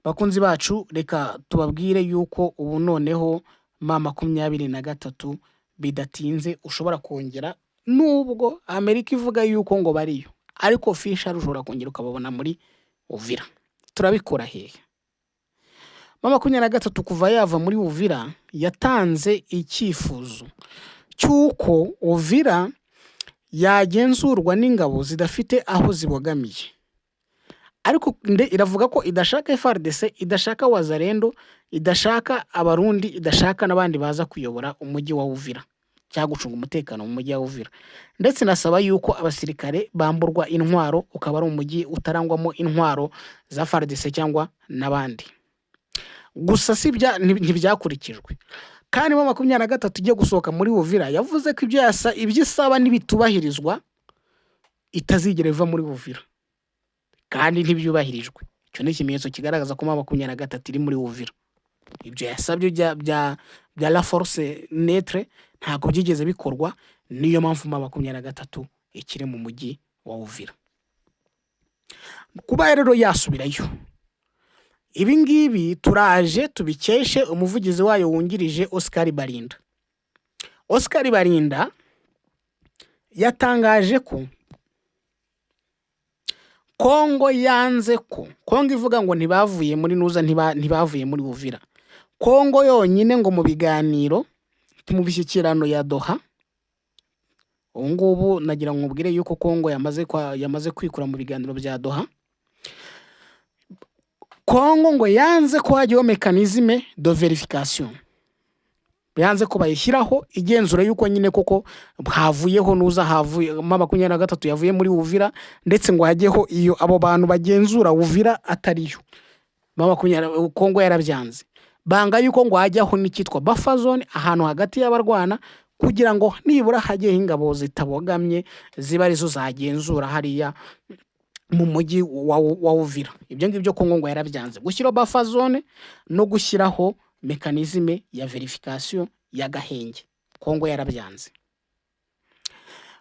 Bakunzi bacu, reka tubabwire yuko ubu noneho M23 bidatinze ushobora kongera, nubwo Amerika ivuga yuko ngo bariyo, ariko official ushobora kongera ukababona muri Uvira. Turabikura hehe? M23 kuva yava muri Uvira yatanze icyifuzo cy'uko Uvira yagenzurwa n'ingabo zidafite aho zibogamiye, ariko iravuga ko idashaka FARDC, idashaka Wazalendo, idashaka Abarundi, idashaka n'abandi baza kuyobora umujyi wa Uvira cyangwa gucunga umutekano mu mujyi wa Uvira. Ndetse inasaba yuko abasirikare bamburwa intwaro, ukaba ari umujyi utarangwamo intwaro za FARDC cyangwa n'abandi. Gusa si ntibyakurikijwe. Kandi M23 igiye gusohoka muri Uvira yavuze ko ibyo isaba nibitubahirizwa itazigera iva muri Uvira, kandi ntibyubahirijwe. Icyo ni ikimenyetso kigaragaza ko M23 iri muri Uvira. Ibyo yasabye bya la force neutre ntabwo byigeze bikorwa, niyo mpamvu M23 ikiri mu mujyi wa Uvira. Kuba rero yasubirayo, ibi ngibi turaje tubikeshe umuvugizi wayo wungirije Oscar Barinda. Oscar Barinda yatangaje ko Kongo yanze ko Kongo ivuga ngo ntibavuye muri nuza, ntibavuye muri Uvira. Kongo yonyine ngo mu biganiro, mu bishyikirano ya Doha, ubu ngubu nagira ngo nkubwire yuko Kongo yamaze kwikura mu biganiro bya Doha. Kongo ngo yanze ko hajyaho mécanisme de vérification, yanze ko bayishyiraho igenzura yuko nyine koko havuyeho nuza, havuye M23 yavuye muri Uvira, ndetse ngo hajyeho iyo abo bantu bagenzura Uvira atariyo. M20 Kongo yarabyanze, banga yuko ngo hajyaho n'icyitwa buffer zone, ahantu hagati y'abarwana, kugira ngo nibura hajyeho ingabo zitabogamye ziba arizo zagenzura hariya mu mujyi wa Uvira. Ibyo ngibyo Kongo ngo yarabyanze, gushyiraho buffer zone no gushyiraho mécanisme ya vérification y'agahenge, Kongo yarabyanze.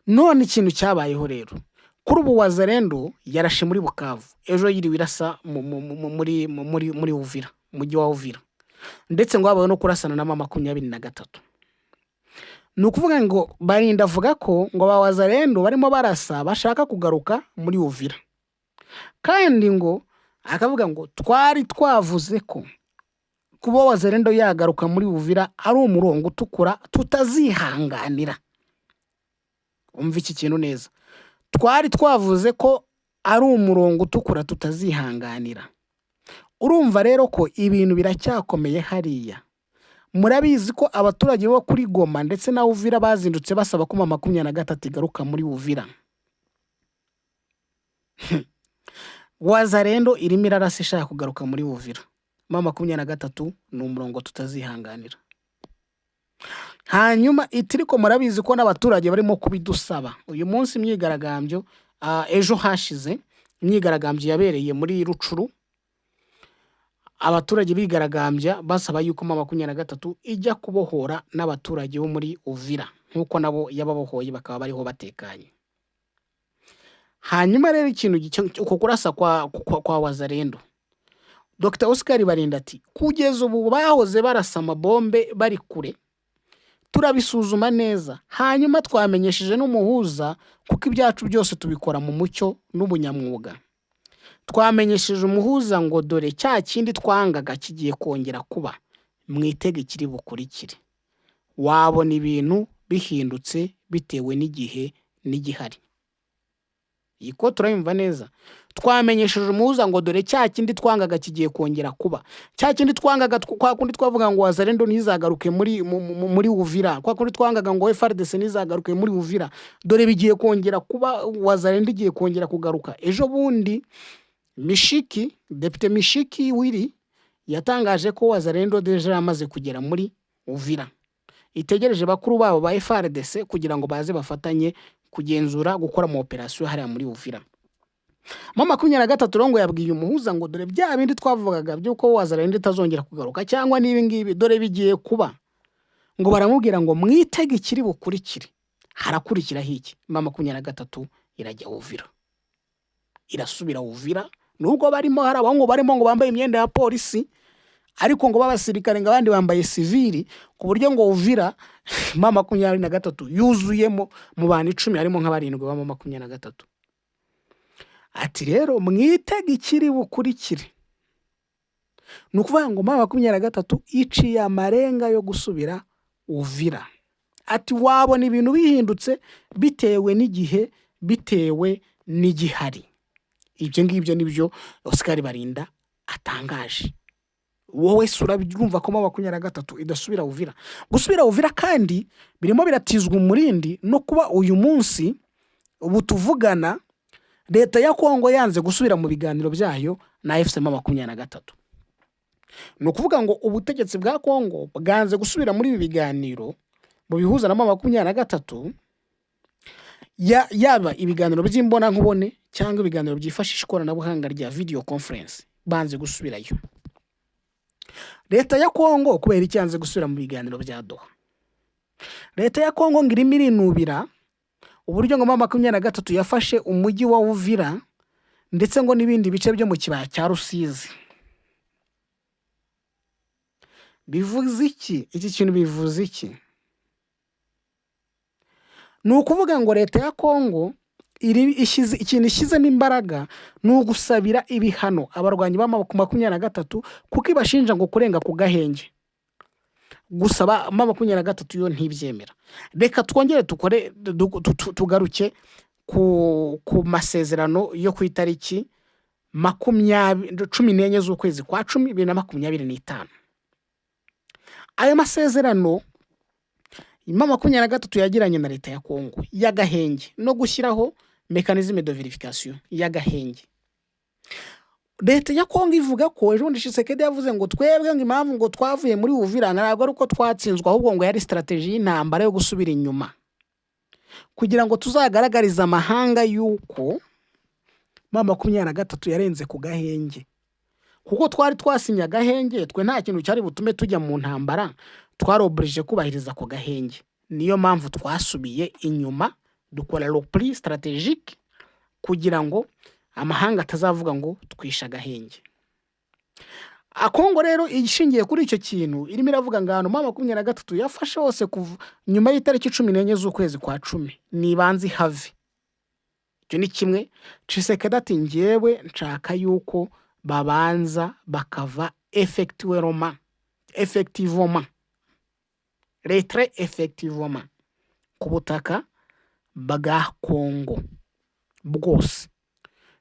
None ikintu cyabayeho rero, kuri ubu Wazalendo yarashe muri Bukavu, ejo yiriwe irasa muri Uvira, umujyi wa Uvira, ndetse ngo habayeho no kurasana na M23. Ni ukuvuga ngo Barinda avuga ko ngo ba Wazalendo barimo barasa bashaka kugaruka muri Uvira, kandi ngo akavuga ngo twari twavuze ko kuba Wazalendo yagaruka muri Uvira ari umurongo utukura tutazihanganira. Umva iki kintu neza, twari twavuze ko ari umurongo utukura tutazihanganira. Urumva rero ko ibintu biracyakomeye hariya. Murabizi ko abaturage bo kuri Goma ndetse na Uvira bazindutse basaba ko M23 igaruka muri Uvira. Wazalendo irimo irarasa ishaka kugaruka muri Uvira. M23 ni umurongo tutazihanganira. Hanyuma itiriko murabizi ko n'abaturage barimo kubidusaba. Uyu munsi imyigaragambyo, ejo hashize imyigaragambyo yabereye muri Rutshuru, abaturage bigaragambya basaba yuko M23 ijya kubohora n'abaturage bo muri Uvira nk'uko nabo yababohoye bakaba bariho batekanye. Hanyuma rero ikintu uko kurasa kwa Wazalendo, Dr Oscar Barinda ati kugeza ubu bahoze barasa amabombe bari kure, turabisuzuma neza, hanyuma twamenyesheje n'umuhuza kuko ibyacu byose tubikora mu mucyo n'ubunyamwuga. Twamenyesheje umuhuza ngo dore cya kindi twangaga kigiye kongera kuba, mwitege ikiri bukurikire. Wabona ibintu bihindutse bitewe n'igihe n'igihari. Iyi ko turayumva neza? Twamenyesheje umuhuza ngo dore cya kindi twangaga kigiye kongera kuba. Cya kindi twangaga, kwa kundi twavuga ngo Wazalendo ntizagaruke muri Uvira, kwa kundi twangaga ngo FARDC ntizagaruke muri Uvira, dore bigiye kongera kuba, Wazalendo igiye kongera kugaruka. Ejo bundi Mishiki, Depite Mishiki Wiri yatangaje ko Wazalendo déjà yamaze kugera muri Uvira, itegereje bakuru babo ba FARDC kugira ngo baze bafatanye kugenzura gukora mu operasiyo hariya muri Uvira. M23 rero ngo yabwiye umuhuza ngo dore bya bindi twavugaga by'uko Wazalendo itazongera kugaruka cyangwa n'ibi ngibi dore bigiye kuba. Ngo baramubwira ngo mwitege ikiri bukurikire. Harakurikiraho iki? M23 irajya Uvira, irasubira Uvira. Nubwo barimo hari abahungu barimo ngo bambaye imyenda ya polisi, ariko ngo b'abasirikare, ngo abandi bambaye sivili, ku buryo ngo Uvira M23 yuzuyemo, mu bantu 10 harimo nka barindwi ba M23. Ati rero mwitege ikiri bukurikire. Ni ukuvuga ngo M23 iciye amarenga yo gusubira Uvira. Ati wabona ibintu bihindutse bitewe n'igihe, bitewe n'igihari. Ibyo ngibyo nibyo Oscar Barinda atangaje. Wowe se urabyumva ko M23 idasubira Uvira? Gusubira Uvira kandi birimo biratizwa umurindi no kuba uyu munsi ubu tuvugana leta ya Kongo yanze gusubira mu biganiro byayo na AFC M23. Ni ukuvuga ngo ubutegetsi bwa Kongo bwanze gusubira muri ibi biganiro bubihuza na M23, yaba ibiganiro by'imbonankubone cyangwa ibiganiro byifashisha ikoranabuhanga rya video conference, banze gusubirayo. Leta ya Kongo kubera iki yanze gusubira mu biganiro bya Doha? Leta ya Kongo ngo irimo irinubira uburyo ngo M23 yafashe umujyi wa Uvira, ndetse ngo n'ibindi bice byo mu kibaya cya Rusizi. Bivuze iki? Iki kintu bivuze iki? Ni ukuvuga ngo leta ya Kongo iri ishyize ikintu ishyizemo imbaraga ni ugusabira ibihano abarwanyi ba M23, kuko ibashinja ngo kurenga ku gahenge. Gusa ba M23 yo ntibyemera. Reka twongere dukore tugaruke ku masezerano yo ku itariki 14 z'ukwezi kwa cumi 2025. Ayo masezerano M23 yagiranye na leta ya Kongo y'agahenge no gushyiraho mécanisme de vérification y'agahenge. Leta ya Kongo ivuga ko ejo bundi Tshisekedi yavuze ngo twebwe ngo impamvu ngo twavuye muri Uvira ntabwo ari uko twatsinzwe, ahubwo ngo yari stratégie y'intambara yo gusubira inyuma kugira ngo tuzagaragarize amahanga yuko M23 yarenze ku gahenge, kuko twari twasinye agahenge, twe nta kintu cyari butume tujya mu ntambara, twari obligé kubahiriza ako gahenge. Niyo mpamvu twasubiye inyuma dukora repli stratégique kugira ngo amahanga atazavuga ngo twishe agahenge. Kongo rero ishingiye kuri icyo kintu irimo iravuga ngo ahantu M23 yafashe hose kuva nyuma y'itariki 14 z'ukwezi kwa cumi nibanze ihave. Icyo ni kimwe. Tshisekedi ati njyewe nshaka yuko babanza bakava effectivement, effectivement, retrait effectivement ku butaka bwa Kongo bwose.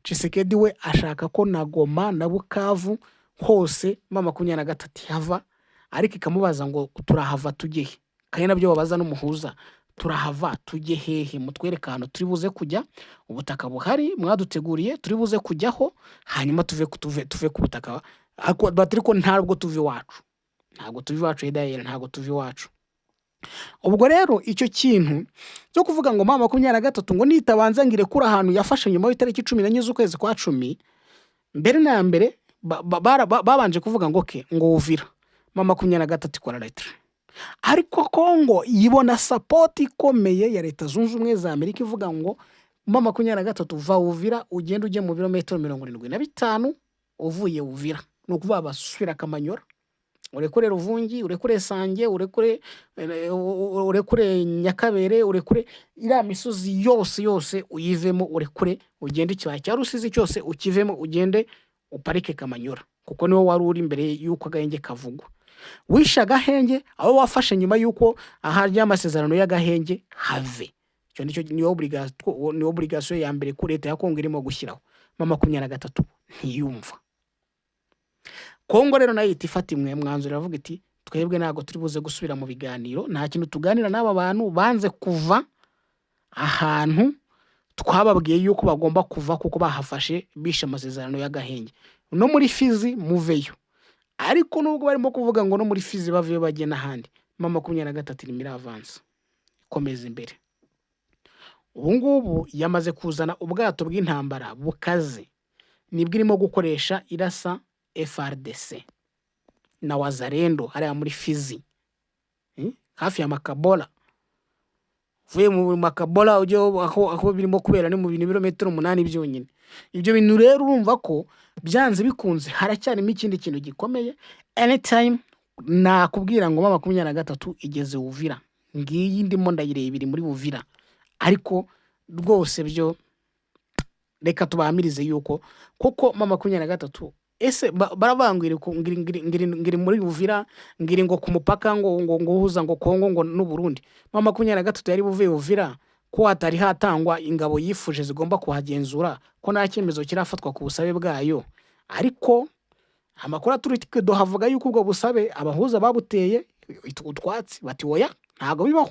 Tshisekedi we ashaka ko na Goma na Bukavu hose M23 ihava, ariko ikamubaza ngo turahava tujye he? Kandi nabyo babaza n'umuhuza, turahava tujye hehe? Mutwereke ahantu turi buze kujya, ubutaka buhari mwaduteguriye turi buze kujyaho, hanyuma tuve ku butaka. Bati ariko ntabwo tuva iwacu, ntabwo tuva iwacu, Edayeri, ntabwo tuva iwacu. Ubwo rero icyo kintu cyo kuvuga ngo M23 ngo nitabanza ngo irekure ahantu yafashe nyuma y'itariki 14 z'ukwezi kwa cumi, mbere na mbere babanje kuvuga ngo ke ngo Uvira M23 ikora retrait, ariko Kongo yibona support ikomeye ya Leta Zunze Ubumwe za Amerika ivuga ngo M23 va Uvira ugende ujye mu birometero 75 uvuye Uvira, ni ukuvuga basubira Kamanyora, urekure Ruvungi, urekure Sange, urekure Nyakabere, urekure iriya misozi yose yose uyivemo, urekure ugende ikibaya cya Rusizi cyose ukivemo, ugende uparike Kamanyora, kuko niwo wari uri imbere y'uko agahenge kavugwa. Wishe agahenge aho wafashe nyuma y'uko aharya amasezerano y'agahenge have. Icyo nicyo ni obligation ya mbere ko leta ya Kongo irimo gushyiraho. M23 ntiyumva. Kongo rero nayo ihita ifata imwe mwanzuro, iravuga iti twebwe ntabwo turi buze gusubira mu biganiro, nta kintu tuganira n'aba bantu banze kuva ahantu twababwiye yuko bagomba kuva, kuko bahafashe bishe amasezerano y'agahenge. No muri Fizi muveyo. Ariko nubwo barimo kuvuga ngo no muri Fizi baveyo bajye n'ahandi, M23 irimo iravansa ikomeza imbere. Ubu ngubu yamaze kuzana ubwato bw'intambara bukaze, nibwo irimo gukoresha irasa FARDC na Wazalendo hariya muri Fizi, hafi ya Makabola. Uvuye mu Makabola ujye aho birimo kubera ni mu birometero 8 byonyine. Ibyo bintu rero urumva ko Byanze bikunze haracyarimo ikindi kintu gikomeye. Anytime nakubwira ngo M23 igeze Uvira, ngiyi ndimo ndayireba, iri muri Uvira. Ariko rwose byo reka tubahamirize yuko kuko M23, ese baravuga ngo iri ngo iri muri Uvira, ngo iri ngo ku mupaka ngo uhuza ngo Kongo ngo n'u Burundi. M23 yari buvuye Uvira ko hatari hatangwa ingabo yifuje zigomba kuhagenzura, ko nta cyemezo kirafatwa ku busabe bwayo? Ariko amakuru aturuka Doha avuga yuko ubwo busabe abahuza babuteye utwatsi, bati: "Oya, ntabwo bibaho."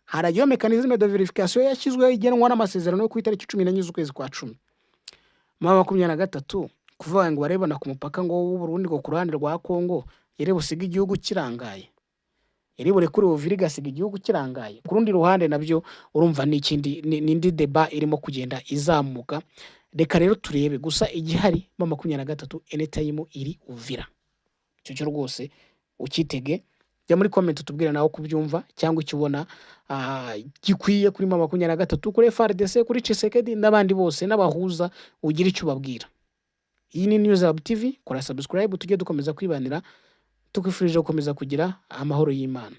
Haragiyeho mécanisme de vérification yashyizweho igenwa n'amasezerano yo ku itariki 14 z'ukwezi kwa 10. M23 kuvuga ngo barebana ku mupaka ngo w'u Burundi, ngo ku ruhande rwa Kongo, yari busige igihugu kirangaye, yari burekure Uvira igasiga igihugu kirangaye ku rundi ruhande, nabyo urumva ni ikindi, ni indi débat irimo kugenda izamuka. Reka rero turebe gusa igihari. M23 anytime iri Uvira, icyo cyo rwose ukitege. Jya muri comment utubwire nawe uko ubyumva cyangwa icyo ubona gikwiye kuri M23, kuri FARDC, kuri Tshisekedi n'abandi bose n'abahuza, ugira icyo ubabwira. Iyi ni News Hub TV, kora subscribe tujye dukomeza kwibanira. Tukwifurije gukomeza kugira amahoro y'Imana.